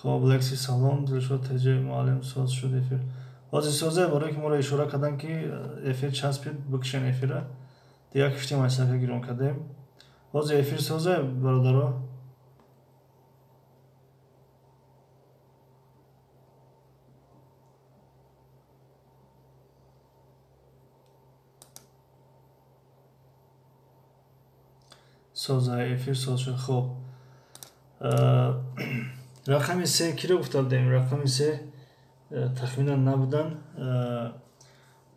Хоб, Лекси, салом. Дилшод ТЖ, муаллим, соз шуд эфир. Ҳозир созе, барое ки моро ишора карданд, ки эфир часпид, бикушен эфира. Дигар киштем, айсака гирон кардем. Ҳозир эфир созе, бародаро. Соза, эфир соз шуд. Хоб, рақами се киро гуфта будем? Рақами се тахминан набудан.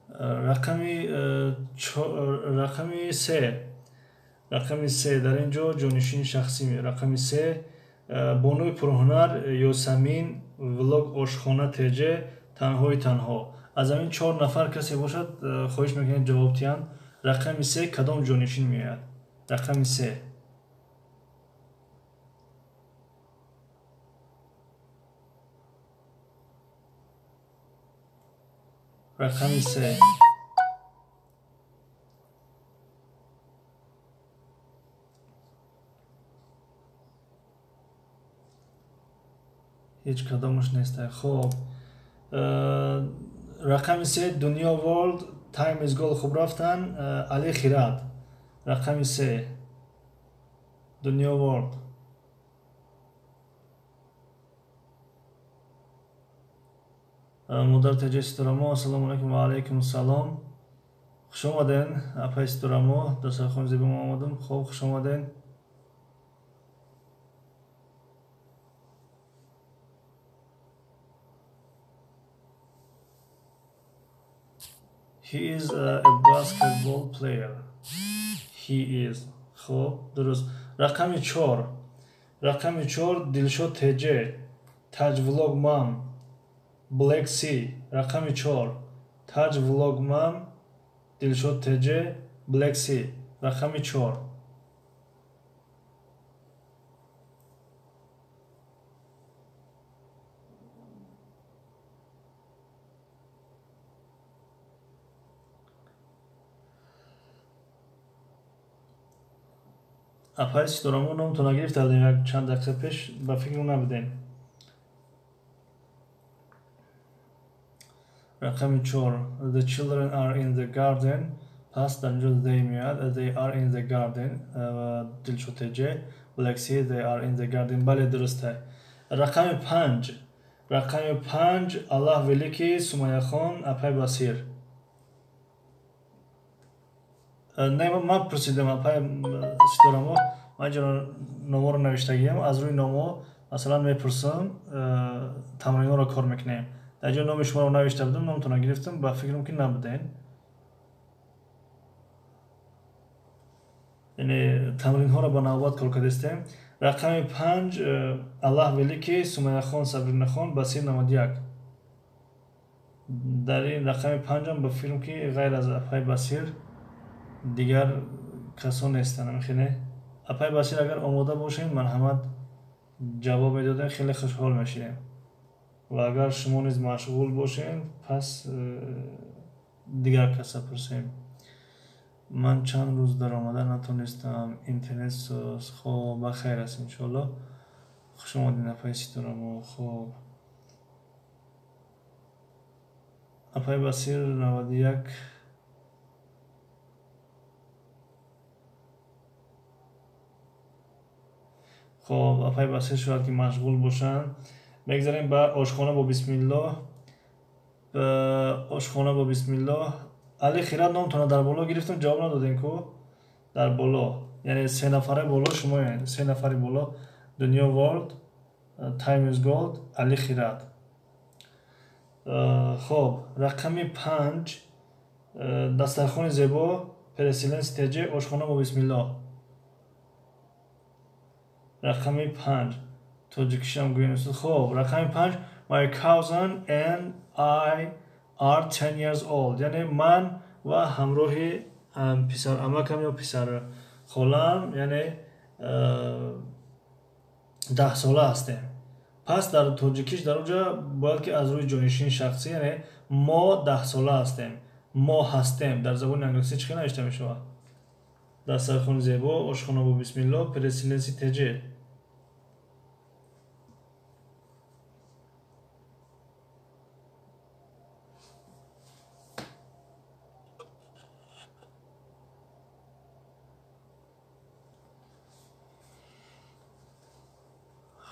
Рақами се, рақами се дар ин ҷо ҷонишини шахсӣ. Рақами се, бонуи пурҳунар, Ёсамин влог, ошхона ТЖ, танҳои танҳо. Аз ҳамин чор нафар касе бошад, хоҳиш мекунем, ҷавоб диҳанд. Рақами се кадом ҷонишин меояд? Рақами се. Рақами се. Ҳеҷ кадомаш неста. Хоб, рақами се, Дунё World, Time is Gold, хуб рафтан. Али Хират, рақами се, Дунё World. Модар ТЖ, Ситорамо, ассалому алайкум. Ва алайкум салом, хуш омаден, апай Ситорамо. Дастархони зебо мо омадам. Хоб, хуш омаден. He is a basketball player. He is. Хоб, дуруст. Рақами чор. Рақами чор, Дилшод ТЖ, Таҷ Влог Мам, Black Sea. Рақами чор. Таҷ Влог Мам, Дилшод ТЖ, Black Sea. Рақами чор. Апай Ситорамо, номтон нагирифта будем як чанд дақиқа пеш, ба фикр набудем. Рақами чор. The children are in the garden. Пас дар инҷо they меояд. They are in the garden. Дилшод ТЖ, Black Sea, they are in the garden. Бале, дуруст. Рақами панҷ. Рақами панҷ, Аллаҳ Великий, Сумаяхон, апай Басир. Не, ман пурсидам, апай Ситорамо, ман инҷо номоро навиштагиам, аз рӯи номо масалан мепурсам, тамринҳоро кор мекунем. Дар ҷо номи шуморо навишта будам, номтонро гирифтам, ба фикрам, ки набудем. Яъне тамринҳоро ба навбат кор кардастем. Рақами панҷ, Аллаҳ Великий, Сумаяхон, Сабринахон, Басир 91. Дар ин рақами панҷам ба фикрам, ки ғайр аз апай Басир дигар касон нестанд. Амихеле, апай Басир, агар омода бошед, марҳамат, ҷавоб медодем, хеле хушҳол мешидем. Ва агар шумо низ машғул бошед, пас дигар каса пурсем. Ман чанд рӯз даромада натонистам, интернет соз. Хоб, ба хайр аст, иншоалло. Хуш омадед, апай Ситорамо. Хоб, апай Басир, 91. Хоб, апай Басир шояд ки машғул бошанд. Мегзарем ба ошхона бо бисмиллоҳ. Ошхона бо бисмиллоҳ, Али Хират, номтонро дар боло гирифтам, ҷавоб надодем ку дар боло. Яъне се нафари боло шумоянд. Се нафари боло: Дунё World, Time is Gold, Али Хират. Хоб, рақами панҷ, дастархони зебо, Переселенс ТЖ, ошхона бо бисмиллоҳ. Рақами панҷ. Тоҷикишам гӯем. Хоб, рақами панҷ. My cousin and I are 10 years old. Яъне ман ва ҳамроҳи Писарамакам ё писархолаам, яъне 10 сола ҳастем. Пас дар тоҷикиш дар онҷа бояд ки аз рӯи ҷонишини шахсӣ, яъне мо 10 сола ҳастем, мо ҳастем дар забони англисӣ чӣ хел навишта мешавад? Дастархони зебо, ошхона бо бисмилло, переселенцы ТЖ.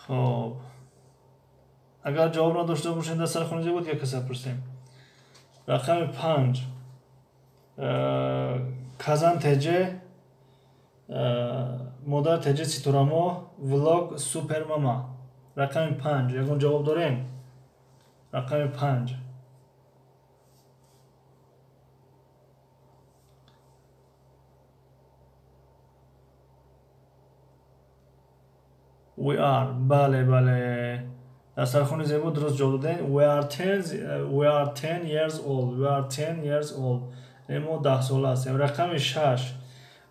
Хоб, агар ҷавоб надошта бошем, дастархони зебо, дигар каса пурсем. Рақами 5, Казан ТЖ, Модар ТЖ, Ситорамо, Влог Супермама. Рақами 5, ягон ҷавоб дорем? Рақами 5. We are. Бале, бале, дастархони зебо, дуруст ҷавоб додем. We are 10 years old. We are 10 years old, мо 10 сола ҳастем. Рақами 6.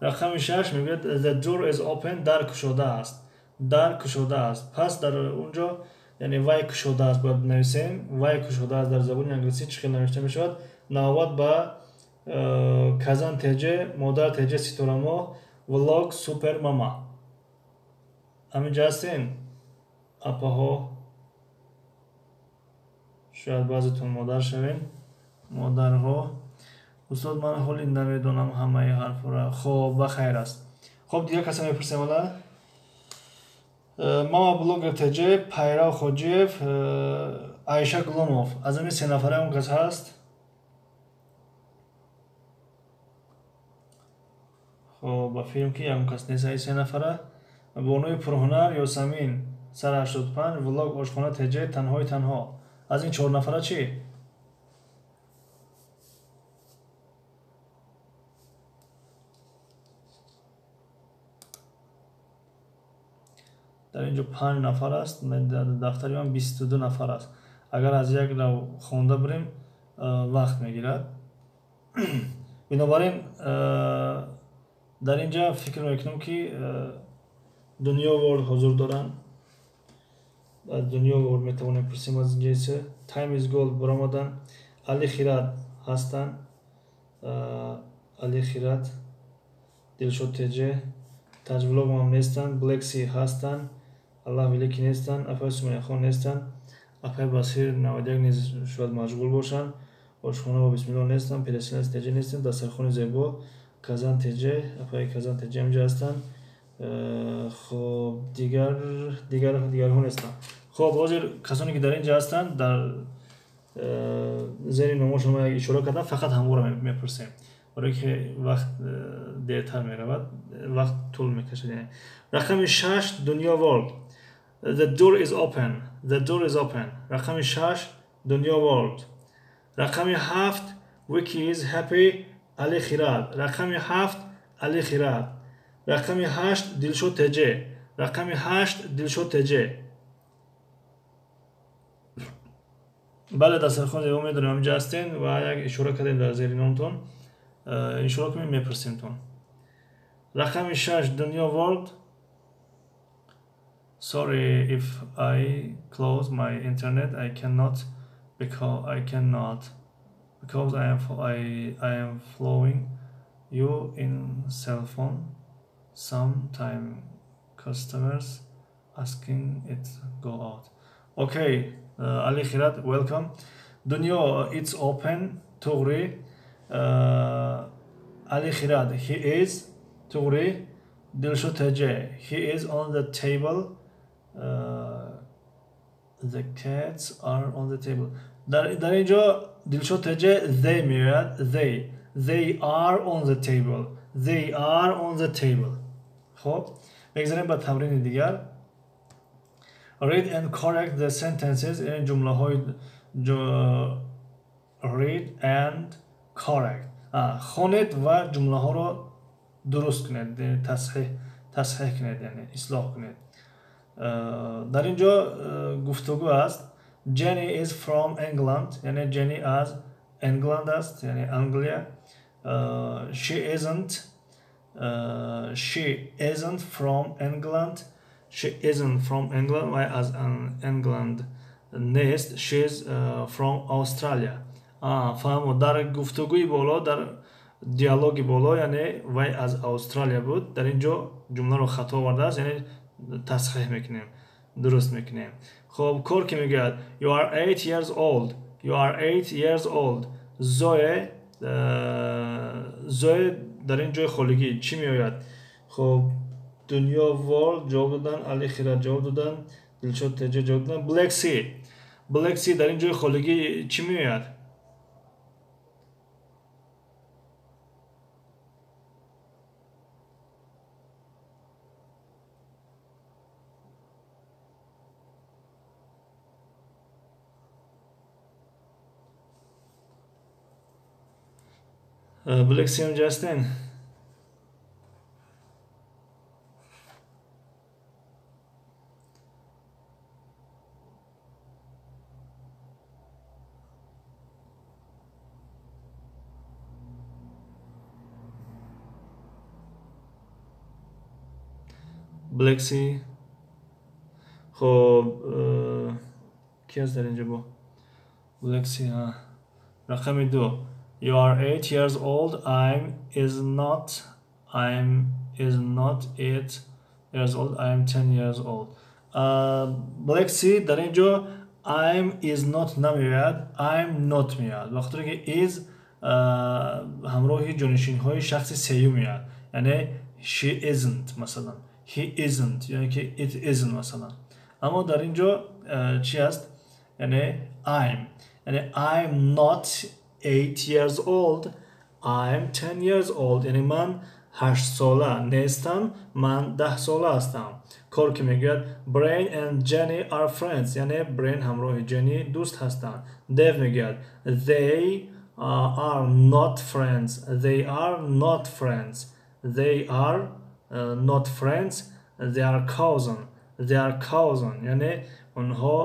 Рақами 6 мегӯяд: the door is open, дар кушода аст, дар кушода аст. Пас дар он ҷо, яъне вай кушода аст, бояд бинависем. Вай кушода аст дар забони англисӣ чӣ хел навишта мешавад? Навбат ба Казан ТЖ, Модар ТЖ, Ситорамо, Влог Супер Мама. Ҳаминҷа ҳастен, апаҳо? Шояд баъзетон модар шавен, модарҳо. Устод, ман ҳоли намедонам ҳамаи ҳарфҳоро. Хоб, ба хайр аст. Хоб, дигар каса мепурсем ала. Мама Блогер ТЖ, Пайрав Хоҷиев, Айша Гуломов. Аз ҳамин се нафара он кас ҳаст? Хоб, ба филм ки ягон кас нест. Аи се нафара: Бонуи пурҳунар Ёсамин сар 85, Влог Ошхона ТЖ, Танҳои танҳо. Аз ин чор нафара чӣ? Дар ин ҷо панҷ нафар аст, дар дафтари ман 22 нафар аст. Агар аз як рав хонда бирем, вақт мегирад. Бинобар ин дар ин ҷа фикр мекунам, ки Дунё Ворд ҳузур доранд. Аз Дунё Ворд метавонем пурсем. Аз инҷаиса Time is Gold баромаданд. Али Хират ҳастанд, Али Хират, Дилшод ТЖ, Таҷвлогам нестанд, Блекси ҳастанд, Аллаҳ Великий нестанд, апай Сумаяхон нестанд, апай Басир 91 низ шояд машғул бошанд, Ошхона ва Бисмилло нестанд, Переселенец ТЖ нестанд, Дастархони зебо, Казан ТЖ, апай Казан ТЖ ҳаминҷа ҳастанд. Хоб, дигар, дигар, дигарҳо нестанд. Хоб, ҳозир касоне ки дар ин ҷа ҳастанд, дар зери номошон як ишора кардам, фақат ҳамвора мепурсем, барои ки вақт дертар меравад, вақт тӯл мекашад. Яъне рақами 6, Дунё World, the door is open, the door is open. Рақами 6, Дунё World. Рақами 7, Wiki is happy, Али Хират. Рақами 7, Али Хират. Рақами 8, Дилшод ТЖ. Рақами 8, Дилшод ТЖ. Бале, дастархон зебо, медонем, ҳаминҷа ҳастен ва як ишора кардем дар зери номтон. Ишора кунем, мепурсемтон. Рақами 6, Дунё World. Sorry, if I close my internet, I cannot, because I cannot, because I am following you in cell phone. Sometime customers asking, it go out. Okay, Ali Khirat, welcome. Dunyo, it's open, туғри. Ali Khirat, he is, туғри. Dilshod TJ, he is on the table. The cats are on the table. Дар ин ҷо, Дилшод ТЖ, they меояд. They are on the table. They are on the table. Хоб, мегзарем ба тамрини дигар. Read and correct the sentences, яъне ҷумлаҳои, read and correct, хонед ва ҷумлаҳоро дуруст кунед, тасҳиҳ кунед, яъне ислоҳ кунед. Дар ин ҷо гуфтугӯ аст. Jenny is from England, яъне Jenny аз England аст, яъне Англия. She isn't, she isn't from England. She isn't from England. Вай аз England нест. She is from Australia. Фаҳмо, дар гуфтугӯи боло, дар диалоги боло, яъне вай аз Австралия буд. Дар ин ҷо ҷумларо хато овардааст, яъне тасҳиҳ мекунем, дуруст мекунем. Хоб, кор ки мегӯяд? You are 8 years old. You are 8 years old. Зое, Зое, дар ин ҷои холигӣ чӣ меояд? Хоб, Дунё World ҷавоб додан, Али Хират ҷавоб додан, Дилшод Теҷа ҷавоб додан. Black Sea, Black Sea, дар ин ҷои холигӣ чӣ меояд? Black Sea онҷа ҳастен? Black Sea. Хоб, ки аст дар инҷо бо Black Sea? Рақами 2. You are 8 years old. I'm is not, I'm is not 8 years old. I'm 10 years old. Black Sea, дар ин ҷо I'm is not намеояд, I'm not меояд. Ба хотире ки is ҳамроҳи ҷонишинҳои шахси сеюм меояд. Яъне she isn't масалан, he isn't, яъне ки it isn't масалан. Аммо дар ин ҷо чӣ аст? Яъне I'm. Яъне I'm not 8 years old. I'm 10 years old. Яъне ман 8 сола нестам, ман 10 сола ҳастам. Кор ки мегӯяд? Brain and Jenny are friends. Яъне Brain ҳамроҳи Jenny дӯст ҳастанд. Dev мегӯяд: They are not friends. They are not friends. They are not friends. They are cousin. They are cousin. Яъне онҳо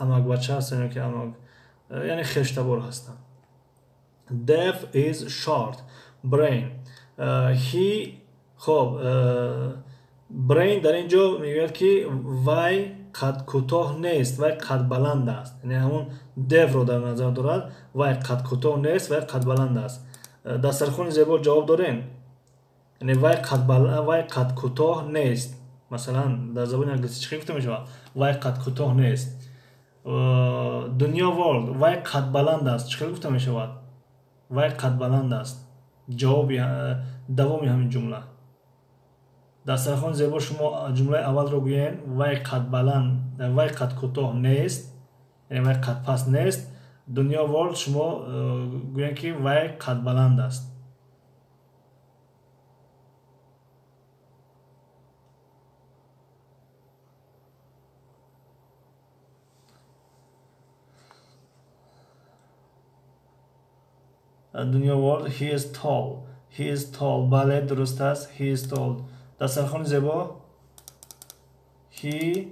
амакбача ҳастанд ё ки амак, яъне хештабор ҳастанд. Dev is short. Brain. He. Хоб, Brain дар ин ҷо мегӯяд, ки вай қад кӯтоҳ нест, вай қадбаланд аст. Яъне ҳамон Девро дар назар дорад. Вай қад кӯтоҳ нест, вай қадбаланд аст. Дастархони зебо ҷавоб дорем? Яъне вай қад кӯтоҳ нест. Масалан, дар забони англисӣ чӣ гуфта мешавад? Вай қад кӯтоҳ нест. Дунё World, вай қадбаланд аст, чӣ хел гуфта мешавад? Вай қадбаланд аст. Ҷавоби давоми ҳамин ҷумла. Дастархон зебо, шумо ҷумлаи аввалро гӯен: вай қадбаланд, вай қад кӯтоҳ нест, яъне вай қадпаст нест. Дунё World, шумо гӯен, ки вай қадбаланд аст. Дунё World: he is tall. He is tall. Бале, дуруст аст. He is tall. Дастархони зебо, he,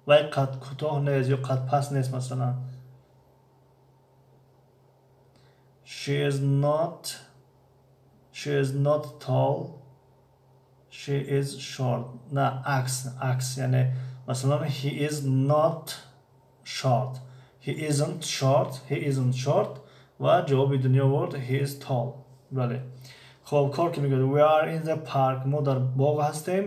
вай қад кӯтоҳ нест ё қадпаст нест масалан. She is not, she is not tall, she is short. На, акс, акс, яъне масалан he is not short, he isn't short, he isn't short. Ва ҷавоби Дунё World: he is tall. Бале. Хоб, кор ки мегӯяд? We are in the park. Мо дар боғ ҳастем.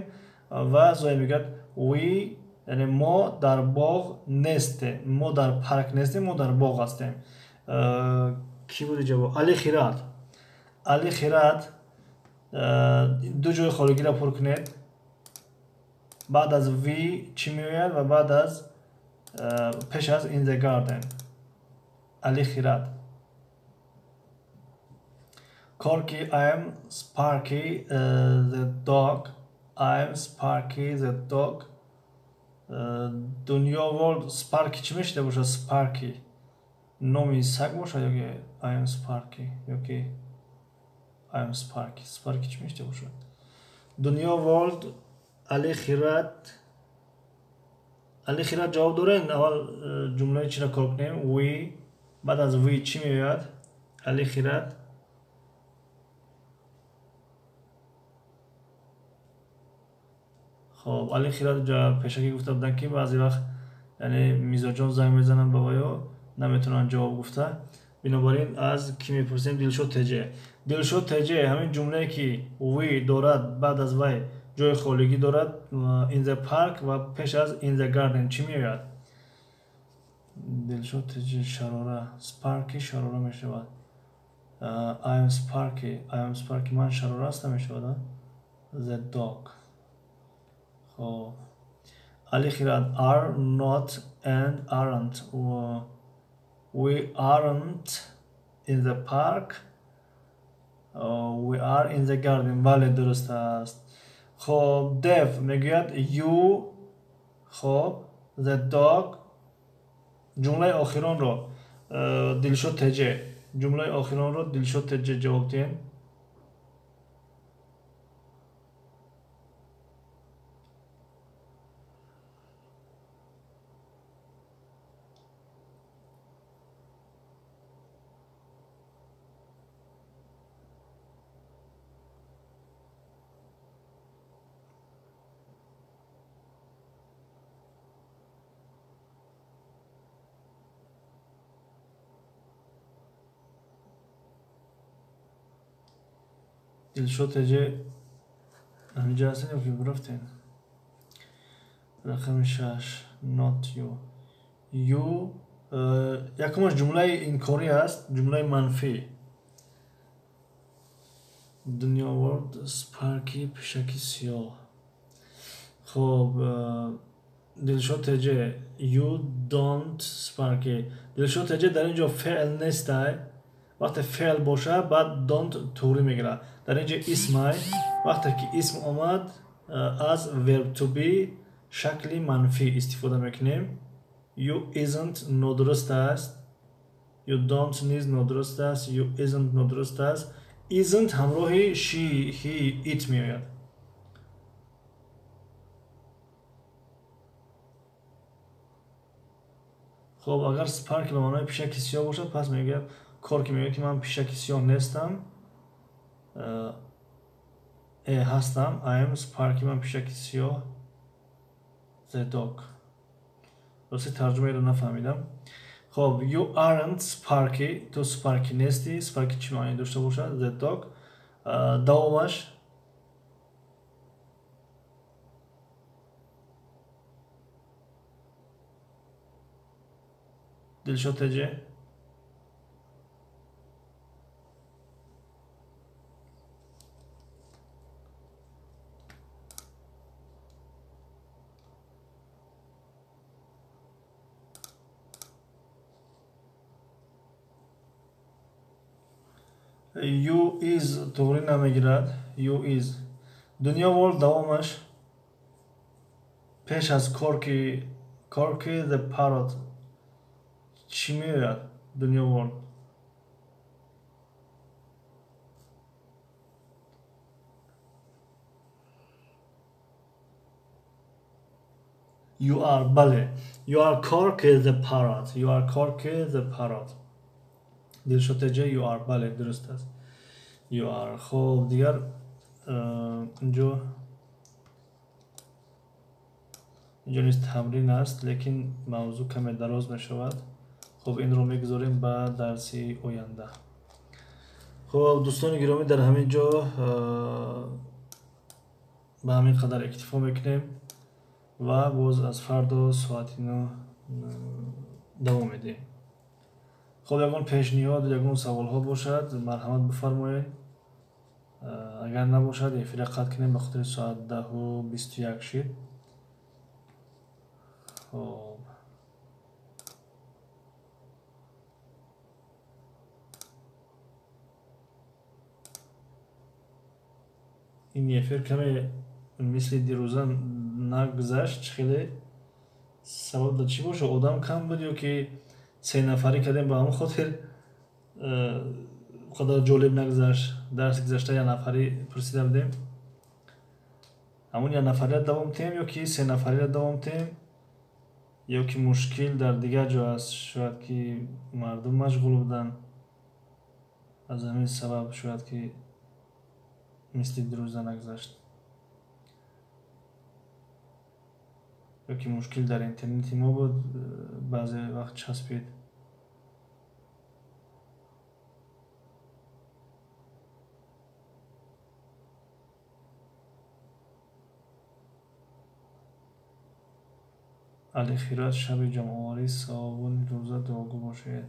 Ва Зоя мегӯяд: we, яъне мо дар боғ нестем, мо дар парк нестем, мо дар боғ ҳастем. Кӣ буди ҷавоб? Али Хират, Али Хират, ду ҷои холигиро пур кунед. Баъд аз we чӣ меояд ва баъд аз, пеш аз in the garden? Али Хират. Корки: I am Sparky the dog. I am Sparky the dog. Дунё World, Sparky чӣ мешида бошад? Sparky номи саг бошад ёки I am Sparky, ёки I am Sparky, Sparky чӣ мешида бошад? Дунё World, Али Хират, Али Хират ҷавоб дорен? Аввал ҷумлаи чиро кор кунем? We Баъд аз we чӣ меояд? Али Хират. Хоб, Али Хират пешакӣ гуфта буданд, ки баъзе вақт, яъне мизоҷон занг мезананд ба ваё, наметавонанд ҷавоб гуфта. Бинобар ин аз кӣ мепурсем? Дилшод ТЖ. Дилшод ТЖ, ҳамин ҷумлае ки we дорад, баъд аз вай ҷои холигӣ дорад, in the park ва пеш аз in the garden чӣ меояд? Дилшод ТЖ, шарора, Sparky шарора мешавад. I am Sparky, I am Sparky, ман шарора ҳастам мешавад. The dog. Хоб, Али Хират, are not and aren't. We aren't in the park, we are in the garden. Бале, дуруст аст. Хоб, Дев мегӯяд you, хоб, the dog. Ҷумлаи охиронро Дилшод ТЖ, ҷумлаи охиронро Дилшод ТЖ ҷавоб диҳем. Дилшод ТЖ ҳаминҷа ҳастед ё ки рафтед? Рақами 6, not you. You, якумаш ҷумлаи инкорӣ аст, ҷумлаи манфӣ. Дунё World, Sparky пишаки сиёҳ. Хоб, Дилшод ТЖ, you don't Sparky. Дилшод ТЖ, дар ин ҷо феъл нестай. Вақте феъл бошад, баъд don't туғрӣ мегирад. Дар ин ҷо исмай. Вақте ки исм омад, аз verb to be шакли манфӣ истифода мекунем. You isn't нодуруст аст, you don't низ нодуруст аст, you isn't нодуруст аст. Isn't ҳамроҳи she, he, it меояд. Хоб, агар Sparky ба маънои пишаки сиёҳ бошад, пас мегӯяд Корки, мегӯяд, ки ман пишаки сиёҳ нестам, ҳастам. I am Sparky, ман пишаки сиёҳ, the dog. Рости, тарҷумаеро нафаҳмидам. Хоб, you aren't Sparky, ту Sparky нестӣ. Sparky чӣ маъне дошта бошад? The dog. Давомаш. Дилшод ТЖ. You is туғрӣ намегирад. You is. Дунё World, давомаш пеш аз Корки, Корки the parrot чӣ меояд? Дунё World. You are, бале, you are Corky the parrot, you are Corky the parrot. Дилшод ТЖ, you are, бале, дуруст аст, you are. Хоб, дигар инҷо низ тамрин аст, лекин мавзӯъ каме дароз мешавад. Хоб, инро мегузорем ба дарси оянда. Хоб, дӯстони гиромӣ, дар ҳамин ҷо ба ҳамин қадар иктифо мекунем ва боз аз фардо соати 9 давом медиҳем. Хоб, ягон пешниҳод, ягон саволҳо бошад, марҳамат, бифармоед. Агар набошад, эфира қатъ кунем, ба хотири соат 10:21 шид. Хоб. Ин эфир каме мисли дирӯза нагузашт. Хеле сабаб дар чӣ бошад? Одам кам буд ё ки се нафарӣ кардем, ба ҳамон хотир қадар ҷолиб нагузашт? Дарси гузашта як нафарӣ пурсида будем. Ҳамон як нафариро давом тиҳем ё ки се нафариро давом тиҳем, Ё ки мушкил дар дигар ҷо аст, шояд ки мардум машғул буданд, аз ҳамин сабаб шояд ки мисли дирӯза нагузашт. Ё ки мушкил дар интернети мо буд, баъзе вақт часпид. Али Хират, шаби ҷамъоварии савобони рӯза дуогӯ бошед.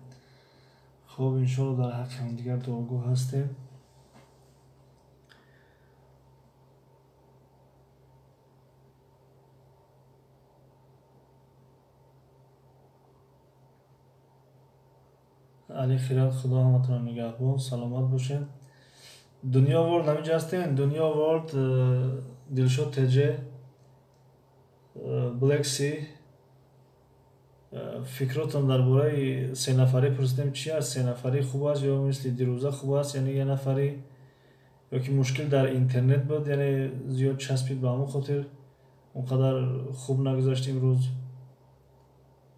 Хуб, иншоалло дар ҳаққи ҳамдигар дуогӯ ҳастем. Али Хират, Худо ҳаматонро нигаҳбон, саломат бошед. Дунё Ворд ҳаминҷа ҳастем? Дунё Ворд, Дилшод ТЖ, Black Sea. Фикротон дар бораи сенафарӣ пурсидем, чи аст? Сенафарӣ хуб аст ё мисли дирӯза хуб аст? Яъне як нафарӣ ё ки мушкил дар интернет буд, яъне зиёд часпид, ба ҳамон хотир он қадар хуб нагузашт имрӯз.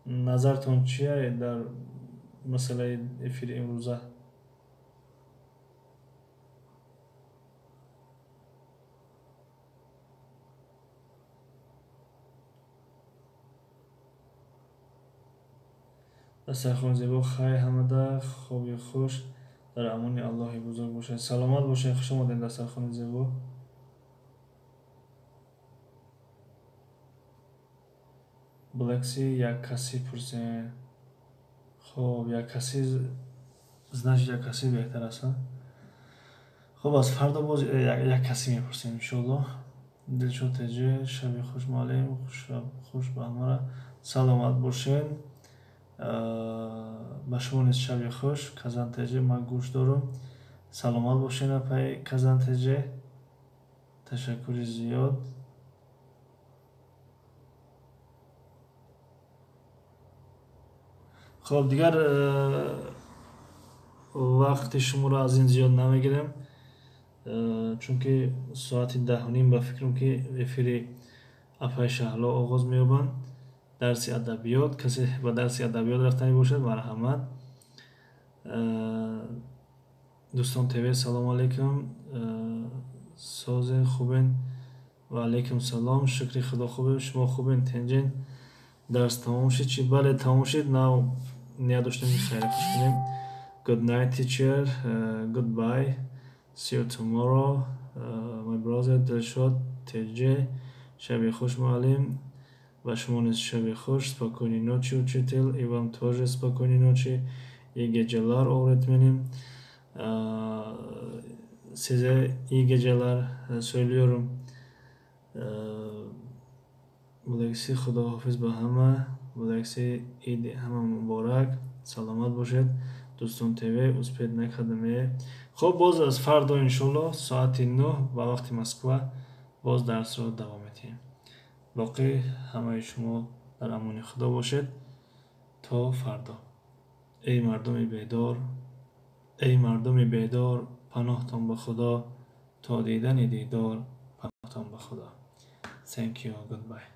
Назартон чия дар масъалаи эфири имрӯза? Дастархони зебо, хайр ҳамада, хоби хуш, дар амони Аллоҳи бузург бошед. Саломат бошед, хуш омадед дастархони зебо. Блэкси, як касӣ пурсем. Хоб, як касӣ, значит як касӣ беҳтар аст. Хоб, аз фардо боз як касӣ мепурсем иншоалло. Дилшод ТЖ, шаби хуш муаллим, хуш ба ҳамара. Саломат бошед. Ба шумо низ шаби хуш. Казан ТЖ, ман гӯш дорам. Саломат бошед, апаи Казан ТЖ. Ташаккури зиёд. Хоб, дигар вақти шуморо аз ин зиёд намегирем, чунки соати 10:30 ба фикрам ки эфири апаи Шаҳло оғоз меёбанд. Дарси адабиёт, касе ба дарси адабиёт рафтанӣ бошад, марҳамат. Дӯстон ТВ, салому алайкум. Созен, хубен? Ва алайкум салом. Шукри Худо хубем, шумо хубен, тинҷен? Дарс тамом шид чи? Бале, тамом шид. Нав ният доштем ки хайр хуш кунем. Good night, teacher. Goodbye. See you tomorrow. My brother Dilshod TJ. Шаби хуш муаллим. Ба шумо низ шаби хуш. Спокойной ночи, учитель. И вам тоже спокойной ночи. İyi geceler öğretmenim. Size iyi geceler söylüyorum. Buleksi Xudohofiz ба ҳама. Buleksi иди ҳама муборак. Саломат бошед. Дӯстон ТВ, успеть накардаме. Хоб, боз аз фардо иншолло соати 9 ба вақти Москва боз дарсро давом медиҳем. Боқӣ ҳамаи шумо дар амони Худо бошед то фардо. Эй мардуми бедор, эй мардуми бедор, паноҳтон ба Худо, то дидани дидор, паноҳтон ба Худо. Thank you, goodbye.